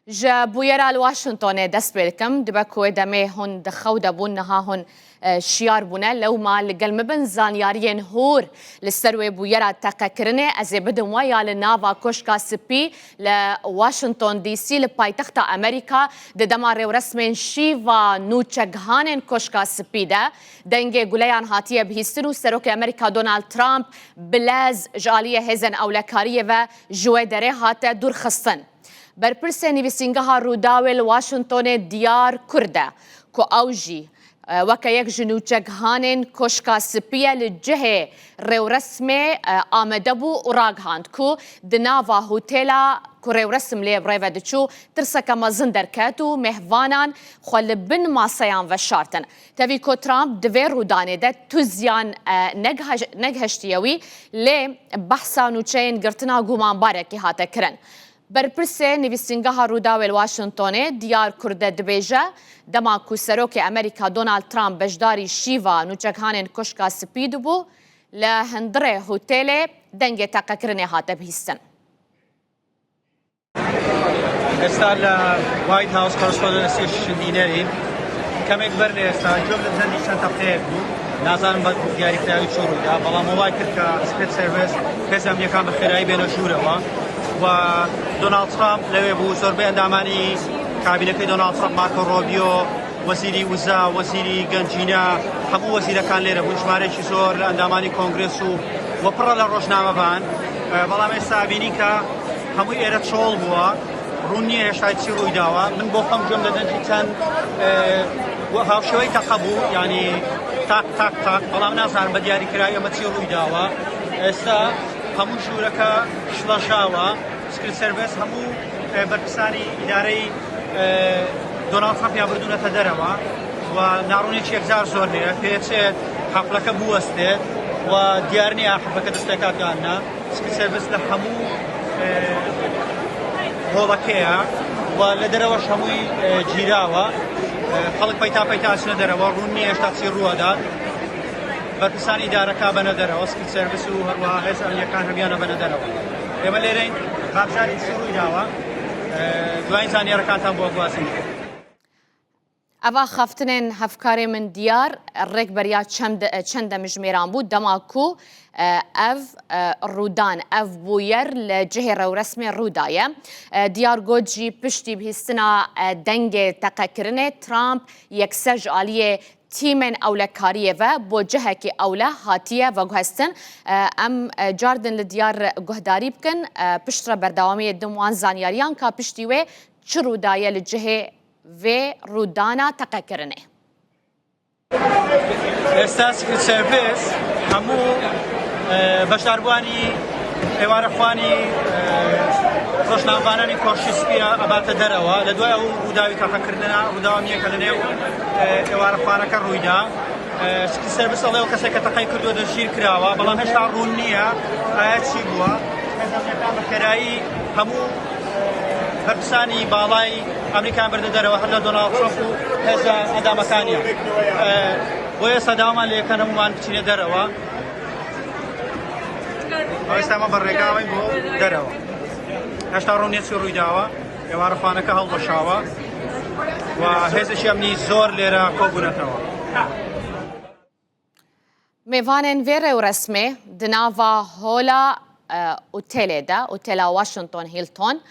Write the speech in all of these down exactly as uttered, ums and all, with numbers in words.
Ji bûyera li Washingtonê dest pê dikim. Dibe ku wê demê hûn di xew de bûn, niha hûn, e, şiyar bûne. Lewma li gel min bin zanyariyên hûr li ser wê bûyera teqekirinê. Ez ê bidim we ya li nava Koşka Spî li Washington D C, li paytexta Amerîka, di dema rêwresmên şîva nûçegihanên Koşka Spî de dengê guleyan hatiye bihîstin û Serokê Amerîka Donald Trump bi lez ji aliyê hêzên ewlekariyê ve ji wê derê hate dûrxistin. Berpirsê nivîsîngeha Rûdawê li Washingtonê Diyar Kurd e ku ew jî, e, weke yek ji nûçegihanên Koşka Spî ye, li cihê rêwresmê, e, amade bû û ragihand ku di nava hotêla ku rêwresim lê bi rê ve diçû, tirseke mezin derket û mêhvanan xwe li bin maseyan veşartin. Tevî ku Trump di vê rûdanê de tu ziyan, e, negeh-, negihiştiye wî, lê behsa nûçeyên girtina gumanbarekî hate kirin. Berpirsê nivîsîngeha Rûdawê li Washingtonê Diyar Kurd e dibêje, dema ku Serokê Amerîka Donald Trump beşdarî şîva nûçegihanên Koşka Spî dibû, li hundirê hotêlê dengê teqekirinê hate bihîstin. ئێستا لە وایت هاوس کۆرسپۆندێنسی شندینەرین. کەمێک بەر لە ئێستا جۆم لە دەنگی چەند تەقەیەک بوو. نازانم بە دیاریکراوی چۆن ڕوویدا، بەڵام وای کرد کە سکرت سێرڤیس، هێز ئەمنیەکان بە خێرایی بێنە ژوورەوە و دۆناڵد ترامپ لەوێ بوو. زۆربەی ئەندامانی کابینەکەی دۆناڵد ترامپ، مارکۆ ڕۆبیۆ، وەزیری وزە، وەزیری گەنجینە، هەموو وەزیرەکان لێرە بوون، ژمارەیەکی زۆر لە ئەندامانی کۆنگرێس و، و پڕە لە ڕۆژنامەڤان. ئە، بەڵام ئێستا بینی کە هەمووی ئێرە چۆڵ بووە، ڕوون نییە هێشتا چی ڕووی داوە. من بۆ خۆم گوێم لە دەنگی چەند، ئە، و هاوشێوەی تەقە بوو، یعنی تاق، تاق، تاق، بەڵام نازانم بە دیاریکراوی ئەمە چی ڕووی داوە. ئێستا هەموو ژوورەکە شڵەژاوە. سکرت سێرڤیس هەموو، ئە، بەرپرسانی ئیدارەی، ئە، دۆناڵد ترامپیان بردوونەتە دەرەوە و ناڕوونیەکی یەکجار زۆر لێیە. پێچێت حەفلەکە بوەستێت و دیار نییە حەفلەکە دەست پێکات یان نا. سکرت سێرڤیس لە هەموو، ئە، هۆڵەکەیە و لە دەرەوەش هەمووی، ئە، گیراوە. ئە، خەڵک پەیتا پەیتا ئەچنە دەرەوە، ڕوون نییە هێشتا چی ڕووەدات. بەرپرسانی ئیدارەکە بەنە دەرەوە، سکرت سێرڤیس و هەروەها هێز ئەمنیەکان هەمیانە بەنە دەرەوە. ئێمە لێرەین، بابزانین چی ڕووی داوە. ئە، دوایین زانیارەکانتان بۆ گوازین. Eva xeftinên hevkarê min Diyar, rêkberiya çend-, çend demjimêran bû, dema ku, e, ev, e, rûdan, ev bûyer li cihê rewresmê rû daye. E, Diyar got jî piştî bihîstina, e, dengê teqekirinê Trump yekser ji aliyê tîmên ewlekariyê ve bo cihekî ewle hatiye veguhestin. E, em, e, cardin li Diyar guhdarî bikin. E, piştre berdewamiyê dim wan zanyariyan ka piştî wê çi rû daye li cihê vê rûdana teqekirinê. ئێستا سکرت سێرڤیس هەموو، ئە، بەشداربووانی ئێوارەخوانی، ئە، ڕۆژنامەڤانانی کۆشکی سپیە ئەباتە دەرەوە. لە دوای ئەو ڕووداوی تەقەکردنە، ڕووداوە نییە کە لە نێو، ئە، ئێوارەخوانەکە ڕوویدا. ئە، سکرت سێرڤیس ئەڵێ ئەو کەسێک کە تەقەی کردووە دەستگیر کراوە، بەڵام هێشتا ڕوون نییە ئایا چی بووە. هێزەکان بە خێرایی هەموو بەرپرسانی باڵای ئەمریکایان بردە دەرەوە، هەر لە دۆناڵد ترامپ و هێزە ئەندامەکانیان. ئە، بۆ ئێستا داوامان لێ کەن هەموومان بچینە دەرەوە. ئێستا ئەمە بە ڕێگاوەین بۆ دەرەوە. هێشتا ڕوون نییە چی ڕووی داوە. ئێوارەخوانەکە هەڵوەشاوە و هێزێکی ئەمنی زۆر لێرە کۆبوونەتەوە. Mêvanên vê rêwresmê di nava hola, e, otelê de, otela Washington Hilton,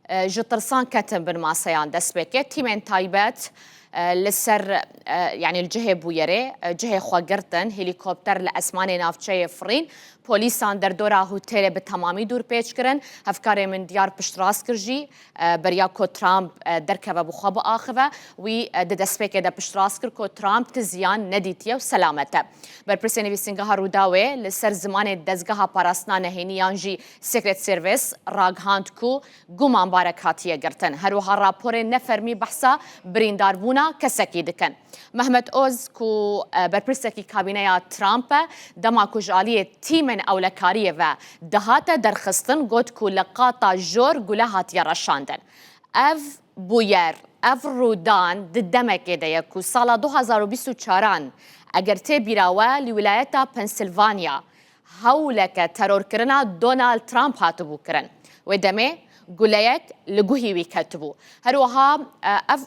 e, ji tirsan ketin bin maseyan destpêkê. Tîmên taybet, e, li ser, e, yanî li cihê bûyerê, e, cihê xwe girtin, helîkopter li esmanê navçeyê firîn, polîsan derdora hotelê bi temamî dûrpêç kirin. Hevkarê min Diyar piştrast kir jî, e, beriya ku Trump, e, derkeve bi xwe biaxive, wî, e, di destpêkê de piştrast kir ku Trump ti ziyan nedîtiye û selamet e. Berpirsê nivîsîngeha Rûdawê li ser zimanê dezgeha parastina nehênî yan jî Secret Service ragihand ku gumanbarek hatiye girtin. Her wiha raporên nefermî behsa birîndarbûna kesekî dikin. Mehmet Oz ku, e, berpirsekî kabîneya Trump e, dema ku ji aliyê tîmên ewlekariyê ve dihate derxistin, got ku li qata jor gule hatiye reşandin. Ev bûyer, ev rûdan di demekê de ye ku sala du hazar û bîst û çaran, eger tê bîra we, li wilayeta Pensilvanya hewleke terorkirina Donald Trump hatibû kirin. Wê demê guleyek li guhî wî ketibû. Her wiha, e, ev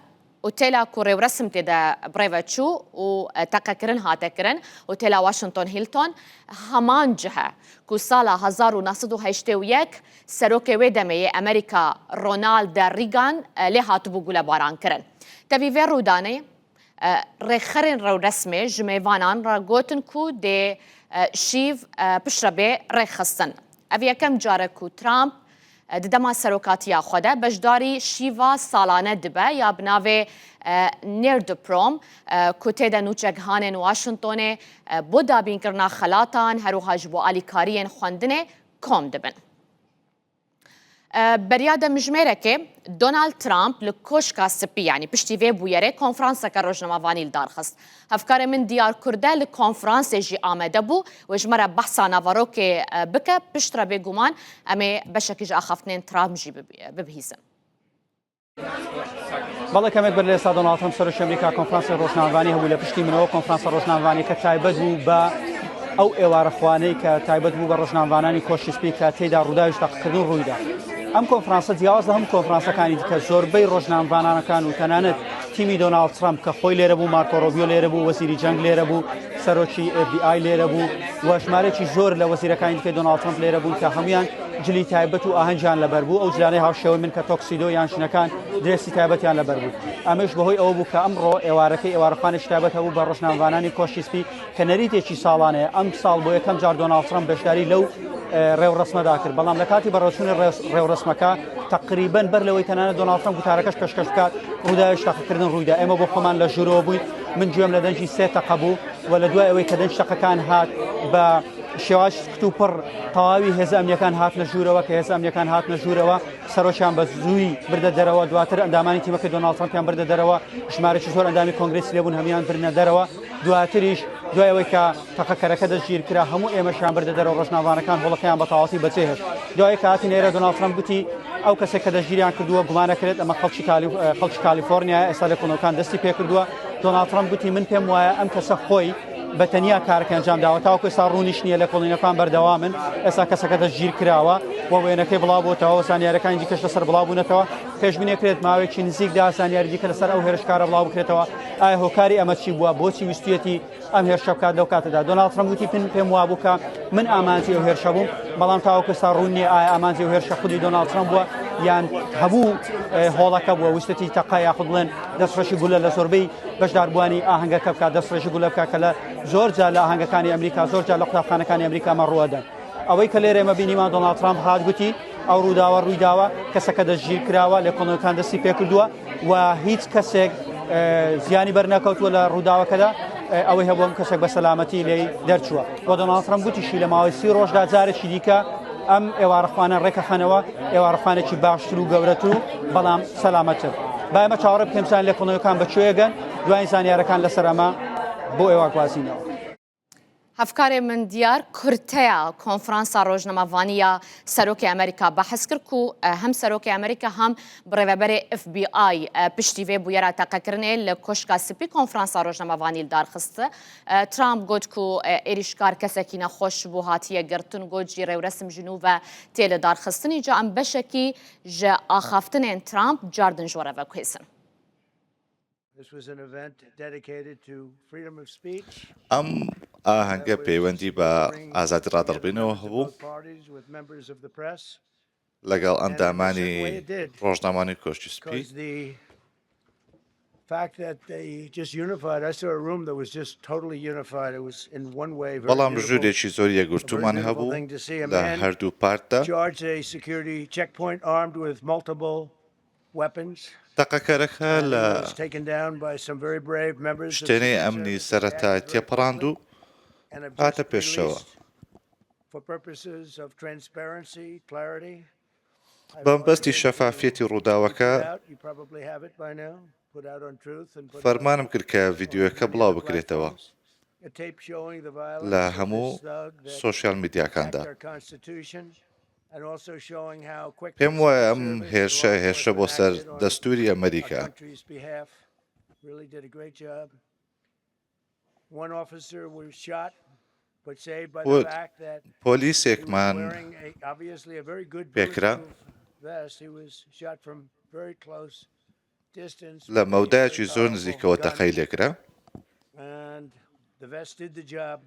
otela ku rêwresim tê de birêve çû û, e, teqekirin hate kirin, otela Washington Hilton, heman cih e ku sala hezar û neh sed û heştê û yek serokê wê demê yê Amerîka Ronald Reagan, e, lê hatibû gulebaran kirin. Tevî vê rûdanê, e, rêxerên rewresmê ji mêvanan re gotin ku dê, e, şîv, e, piştre bê rêkxistin. Ev yekem car e ku Trump, e, di dema serokatiya xwe de beşdarî şîva salane dibe ya bi navê, e, NAREDPROM, e, ku tê de nûçegihanên Washingtonê, e, bo dabînkirina xelatan, her wiha ji bo alîkariyên xwendinê kom dibin. E, beriya demjimêrekê Donald Trump li Koşka Spî, yanî piştî vê bûyerê konferanseke rojnamevanî li dar xist. Hevkarê min Diyar Kurde li konferansê jî amade bû û ji me re behsa naverokê, e, bike, piştre bêguman em ê beşekî ji axaftinên Trump jî bib-, bibihîzin. بەڵێ، کەمێک بەر لە ئێستا دۆناڵد ترەمپ سەرۆکی ئەمریکا کۆنفرانسی ڕۆژنامەوانی هەبوو. لە پشتی منەوە کۆنفرانسە ڕۆژنامەوانیەکە تایبەت بوو بە ئەو ئێوارەخوانەی کە تایبەت بوو بە ڕۆژنامەوانانی کۆشکی سپی کە تێیدا ڕووداوی تەقەکردن ڕوویدا. ئەم کۆنفرانسە جیاواز لە هەموو کۆنفرانسەکانی دیکە، زۆربەی ڕۆژنامەوانانەکان و تەنانەت تیمی دۆناڵد ترەمپ کە خۆی لێرە بوو، مارکۆ ڕۆبیۆ لێرە بوو، وەزیری جەنگ لێرە بوو، سەرۆکی FBI لێرە بوو و ژمارەیەکی زۆر لە وەزیرەکانی دیکەی دۆناڵد ترەمپ لێرە بوون کە هەمویان جلی تایبەت و ئاهەنگیان لەبەر بوو، ئەو جلانەی هاوشێوەی من کە تۆکسیدۆ یان ژنەکان درێسی تایبەتیان لەبەر بوو. ئەمەش بەهۆی ئەوە بوو کە ئەمڕۆ ئێوارەکەی ئێوارەخوانێکی تایبەت هەبوو بە ڕۆژنامەوانانی کۆشکی سپی کە نەریتێکی ساڵانەیە. ئەم ساڵ بۆ یەکەم جار دۆناڵد ترەمپ بەشداری لەو، ئێ، ڕێوڕەسمەدا کرد، بەڵام لە کاتی بەڕێوەچوونی ڕێوس-، ڕێوڕەسمەکە تەقریبەن بەر لەوەی تەنانەت دۆناڵد ترەمپ گوتارەکەش پێشکەش بکات، ڕووداوێکی تەقەکردن ڕوویدا. ئێمە بۆ خۆمان لە ژوورەوە بووین، من گوێم لە دەنگی سێ تەقە بوو و لە دوای ئەوەی کە دەنگ تەقەکان هات بە شێوازی سکت و پڕ تەواوی هێزە ئەمنیەکان هاتنە ژوورەوە، کە هێزە ئەمنیەکان هاتنە ژوورەوە، سەرۆکیان بە زووی بردە دەرەوە، دواتر ئەندامانی تیمەکەی دۆناڵد ترەمپیان بردە دەرەوە، ژمارەیەکی زۆر ئەندامی کۆنگرێسی لێبوون، هەمویان بردنە دەرەوە. دواتریش دوای ئەوەی کە تەقەکەرەکە دەستگیر کرا، هەموو ئێمەشیان بردە دەرەوە، ڕۆژنامەوانەکان هۆڵەکەیان بە تەواوەتی بەجێ هێشت. دوای کە هاتین ئێرە، دۆناڵد ترەمپ گوتی ئەو کەسێک کە دەستگیریان کردووە گومانەکرێت، ئەمە خەڵکی کالی-، خەڵکی کالیفۆرنیایە، ئێستا لێکۆڵینەوەکان دەستی پێ کردووە. دۆناڵد ترەمپ گوتی من پێم وایە ئەم کەسە خۆی بە تەنیا کارەکەی ئەنجام داوە، تاوەکو ئێستا ڕوونیش نییە، لێکۆڵینەوەکان بەردەوامن، ئێستا کەسەکە دەستگیر کراوە و وێنەکەی بڵاو بۆتەوە و زانیارەکانی دیکەش لەسەر بڵاو بوونەتەوە. پێشبینی کرێت ماوەیەکی نزیکدا زانیاری دیکە لەسەر ئەو هێرشکارە بڵاو بکرێتەوە، ئایا هۆکاری ئەمە چی بووە، بۆچی ویستویەتی ئەم هێرشە بکات لەو کاتەدا. دۆناڵد ترەمپ وتی پێم وابوو کە من ئامانجی ئەو هێرشە بووم، بەڵام تاوەکو ئێستا ڕوون نییە ئایا ئامانجی ئەو هێرشە خودی دۆناڵد ترەمپ بووە یان هەموو، ئێ، هۆڵەکە بووە، ویستێتی تەقە یاخود بڵێن دەستڕێژی گولە لە زۆربەی بەشداربووانی ئاهەنگەکە بکات، دەستڕێژی گولە بکات کە لە زۆر جار لە ئاهەنگەکانی ئەمریکا، زۆر جار لە قوتابخانەکانی ئەمریکا ئەمە ڕووەدەن. ئەوەی کە لێرە ئێمە بینیمان، دۆناڵد ترامپ هات گوتی ئەو ڕووداوە ڕوویداوە، کەسەکە دەستگیر کراوە، لێکۆڵینەوەکان دەستی پێ کردووە و هیچ کەسێک، ئێ، زیانی بەر نەکەوتووە لە ڕووداوەکەدا، ئێ، ئەوەی هەبوو هەموو کەسێک بە سەلامەتی لێی دەرچووە. و دۆناڵد ترامپ گوتیشی لە ماوەی سی ڕۆژدا جارێکی دیکە ئەم ئێوارەخوانە ڕێکەخەنەوە، ئێوارەخوانێکی باشتر و گەورەتر و بەڵام سەلامەتتر. با ئێمە چاوەڕێ بکەین بزانین لێکۆڵینەوەکان بە کوێ ئەگەن، دوای زانیارەکان لەسەر ئەمە بۆ ئێوە ئەگوازینەوە. Hevkarê min Diyar Kurteya konferansa rojnamevanî ya Serokê Amerîka behs kir ku, e, hem Serokê Amerîka hem bi rêveberê F B I, e, piştî vê bûyera teqekirinê li Koşka Spî konferansa rojnamevanî li dar xist. E, Trump got ku, e, êrîşkar kesekî nexweş bû, hatiye girtin, got jî rêwresim ji nû ve tê li dar xistin. Îca em beşekî ji axaftinên Trump cardin ji we re veguhêzin. This was an event dedicated to freedom of speech. ئەم ئاهەنگە پەیوەندی بە ئازادی ڕادەڕبینەوە هەبوو لەگەڵ ئەندامانی ڕۆژنامانی کۆشکی سپی. بەڵام ژوورێکی زۆر یەکگرتوومان هەبوو لە هەردوو پارتدا. تەقەکەرەکە لە شتێنەی ئەمنی سەرەتای تێپەڕاند و هاتە پێشەوە. بەمبەستی شەفافیەتی ڕووداوەکە، فەرمانم کرد کە ڤیدیۆیەکە بڵاو بکرێتەوە لە هەموو سۆشیال میدیاکاندا. پێم وایە ئەم هێرشە هێرشە بۆ سەر دەستوری ئەمریکا. پۆلیسێکمان پێکرا. vest. He was shot from very close distance. لە مەودایەکی زۆر نزیکەوە تەقەی لێکرا. And the vest did the job.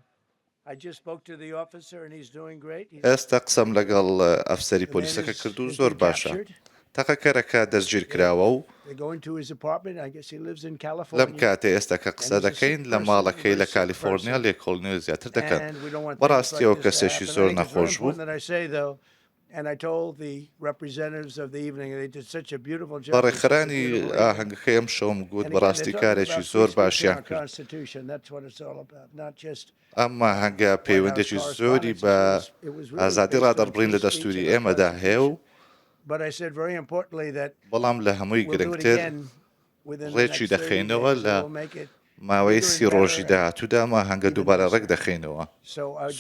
I just spoke to the officer and he's doing great. He's ئێستا قسەم لەگەڵ ئەفسەری پۆلیسەکە کرد و زۆر باشە. تەقەکەرەکە دەستگیر کراوە و They go into his apartment. I guess he lives in California. لەم کاتێ ئێستا کە قسە دەکەین، لە ماڵەکەی لە کالیفۆرنیا لێکۆڵینەوەی زیاتر دەکەن. بەڕاستی ئەو کەسێکی زۆر نەخۆش بوو. And I told the representatives of the evening, they did such a beautiful job. بە ڕێکخەرانی ئاهەنگەکەی ئەم شەوم گوت، بەڕاستی کارێکی زۆر باشیان کرد. ئەم ئاهەنگە پەیوەندێکی زۆری بە ئازادی ڕادەربڕین لە دەستوری ئێمەدا هەیە و بەڵام لە هەمووی گرنگتر ڕێکی دەخەینەوە لە ماوەی سی ڕۆژی داهاتوودا ئەم ئاهەنگە دووبارە ڕێک دەخەینەوە.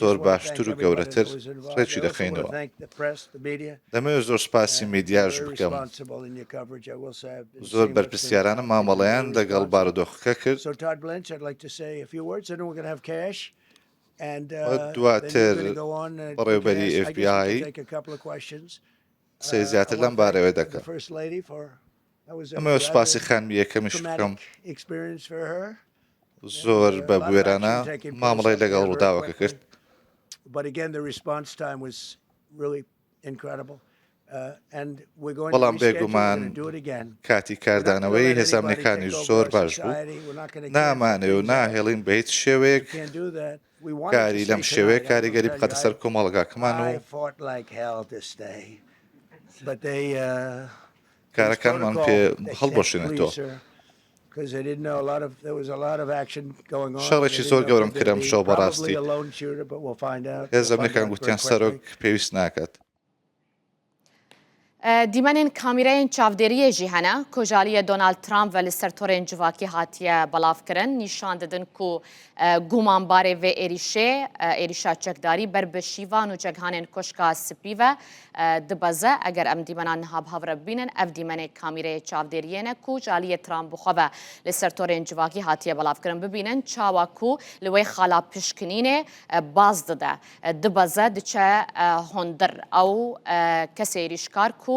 زۆر باشتر و گەورەتر ڕێکی دەخەینەوە. دەمەوێت زۆر سپاسی میدیاش بکەم. زۆر بەرپرسیارانە مامەڵەیان لەگەڵ بارودۆخەکە کرد. و دواتر بەڕێوبەری FBI قسەی زیاتر لەم بارەوە دەکەم. ئەمەوێت سپاسی خانمی یەکەمیش بکەم. زۆر بە بوێرانە مامەڵەی لەگەڵ ڕووداوەکە کرد. بەڵام بێگومان کاتی کاردانەوەی هێزە ئەمنیەکانی زۆر باش بوو. نامانەوێ و ناهێڵین بە هیچ شێوەیەک کاری لەم شێوەیە کاریگەری بخاتە سەر کۆمەڵگاکەمان و کارەکانمان پێ هەڵبوەشێنێتەوە. شەڕێکی زۆر گەورەم کرد ئەم شەو بەڕاستی. هێزە ئەمنیەکان گوتیان سەرۆک پێویست ناکات. Dîmenên kamîreyên çavdêriyê jî hene ku ji aliyê Donald Trump ve li ser torên civakî hatiye belavkirin, nîşan didin ku gumanbarê vê êrîşê, êrîşa çekdarî ber bi şîvan û çekhanên Koşka Spî ve dibeze. Eger em dîmena niha bi hev re bibînin, ev dîmenê kamîreyê çavdêriyê ne ku ji aliyê Trump bi xwe ve li ser torên civakî hatiye belavkirin. Bibînin çawa ku li wê xala pişkinînê baz dide. Dibeze, diçe hundir. Ew kesê êrîşkar ku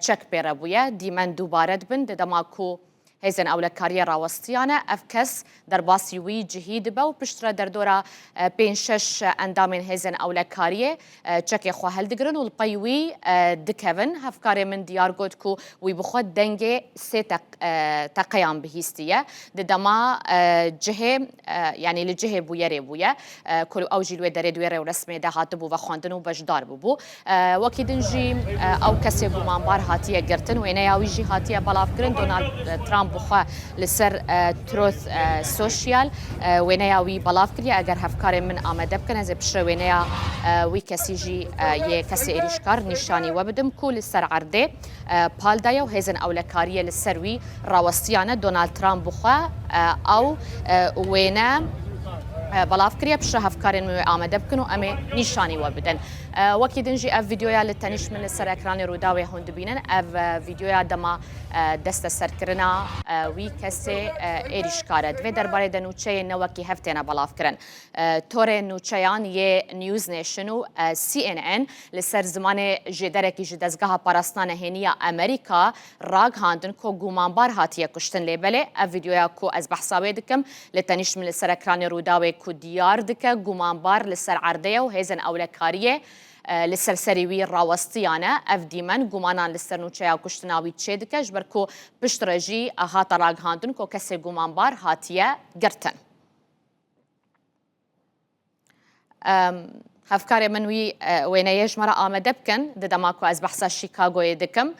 çek pê re bûye, dîmen dubare dibin, di dema ku hêzên ewlekariyê rawestiyane, ev kes derbasî wî cihî dibe û piştre derdora pênc şeş endamên hêzên ewlekariyê çekê xwe hildigirin û li pey wî dikevin. Hevkarê min diyar got ku wî bi xwe dengê sê teq-, teqeyan bihîstiye. Di dema cihê, yanî li cihê bûyerê bûye. Ku ew jî li wê derê di wê rêwresmê de hatibû vexwendin û beşdar bûbû. Wekî din jî ew kesê gumanbar hatiye girtin, wêneya wî jî hatiye belavkirin. Donald Trump bi xwe li ser Truth Social wêneya wî belav kiriye. Eger hevkarên min amade bikin, ez ê piştre wêneya wî kesî jî yê kesê êrîşkar nîşanî we bidim ku li ser erdê pal daye û hêzên ewlekariyê li ser wî rawestiyane. Donald Trump bi xwe ew wêne belav kiriye, piştre hevkarên min wê amade bikin û em ê nîşanî we bidin. Wekî din jî ev vîdeoya li tenîş min li ser ekranê Rûdawê hûn dibînin. Ev vîdeoya dema desteserkirina wî kesê êrîşkar e. Di vê derbarê de nûçeyên ne wekî hev têne belavkirin. Torê nûçeyan yê News Nation û CNN li ser zimanê jêderekî ji Dezgeha Parastina Nehênî ya Amerîka ragihandin ku gumanbar hatiye kuştin. Lê belê ev vîdeoya ku ez behsa wê dikim, li tenîş min li ser ekranê Rûdawê ku diyar dike gumanbar li ser erdê ye û hêzên ewlekariyê li ser serî wî rawestiyane. Ev dîmen gumanan li ser nûçeya kuştina wî çêdike, ji ber ku piştre jî hate ragihandin ku kesê gumanbar hatiye girtin. Hevkarê min wî wêneyê ji me re amade bikin, di dema ku ez behsa Chicagoyê dikim,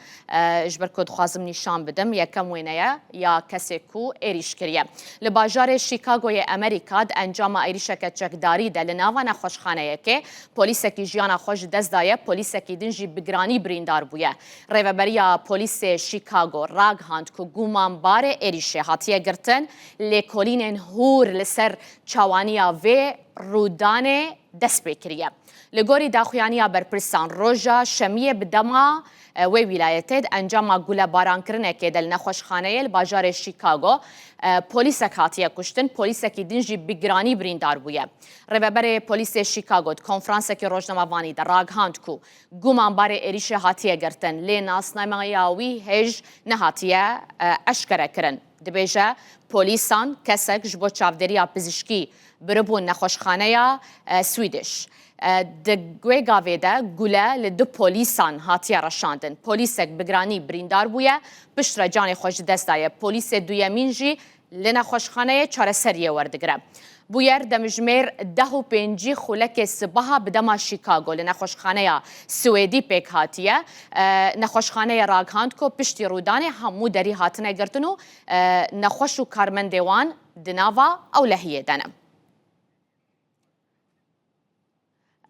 ji ber ku dixwazim nîşan bidim, yekem wêne ye ya kesê ku êrîş kiriye. Li bajarê Chicagoyê Amerîka di encama êrîşeke çekdarî de li nava nexweşxaneyekê polîsekî jiyana xwe ji dest daye, polîsekî din jî bi giranî birîndar bûye. Rêveberiya Polîsê Chicago ragihand ku gumanbarê êrîşê hatiye girtin, lêkolînên hûr li ser çawaniya vê rûdanê dest pê kiriye. Li gorî daxuyaniya berpirsan, roja Şemiyê bi dema, e, wê wîlayetê di encama gulebarankirinekê de li nexweşxaneyê li bajarê Chicago, e, polîsek hatiye kuştin, polîsekî din jî bi giranî birîndar bûye. Rêveberê polîsê Chicago di konferansekî rojnamevanî de ragihand ku gumanbarê êrîşê hatiye girtin, lê nasnameya wî hêj nehatiye, e, eşkere kirin. Dibêje, polîsan kesek ji bo çavdêriya pizîşkî biribûn nexweşxaneya, e, Swedish. E, di wê gavê de gule li du polîsan hatiye reşandin. Polîsek bi giranî birîndar bûye, piştre canê xwe ji dest daye. Polîsê duyemîn jî li nexweşxaneyê çareseriyê werdigire. Bûyer demjimêr deh û pêncî xulekê sibaha bi dema Chicago li nexweşxaneya Swêdî pêk hatiye. E, nexweşxaneyê ragihand ku piştî rûdanê hemû derî hatine girtin û, e, nexweş û karmendê wan di nava ewlehiyê de ne.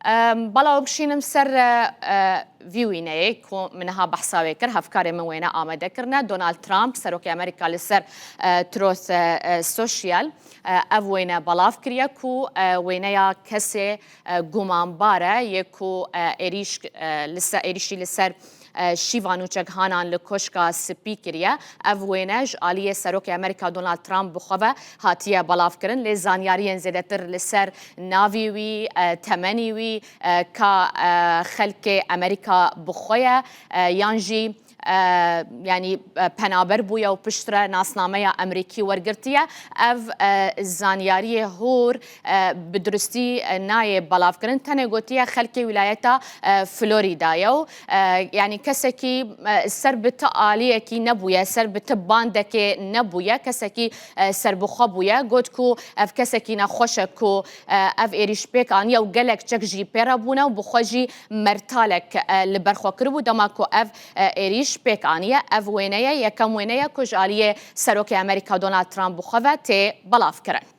Em, bala ew bişînim ser, e, e, vî wîneyê ku min niha behsa wê kir, hevkarê min wêne amade kirine. Donald Trump, serokê Amerîka, li ser, e, Truth, e, e, Social, e, ev wêne belav kiriye ku, e, wêneya kesê, e, gumanbar e, yê ku, e, êrîş, e, li ser, êrîşî li ser, e, şîva nûçeghanan li Koşka Spî kiriye. Ev wêne ji aliyê Serokê Amerîka Donald Trump bi xwe ve hatiye belavkirin, lê zanyariyên zêdetir li ser navê wî, e, temenê wî, e, ka, e, xelkê Amerîka bi xwe ye, e, yan jî, e, yanî, e, penaber bûye û piştre nasnameya Amerîkî wergirtiye. Ev, e, zanyariyê hûr, e, bi durustî, e, nayê belavkirin. Tenê gotiye xelkê wîlayeta, e, Florîdayê û, e, yanî kesekî, e, ser bi ti aliyekî nebûye, ser bi ti bandekê nebûye, kesekî, e, serbixwe bûye. Got ku ev kesekî nexweş e ku, e, ev êrîş pêk aniye û gelek çek jî pê re bûne û bi xwe jî mertalek, e, li ber xwe kiribû dema ku ev, e, êrîş pêk aniye. Ev wêne ye, yekem wêne ye ku ji aliyê Serokê Amerîka Donald Trump bi xwe ve tê belavkirin.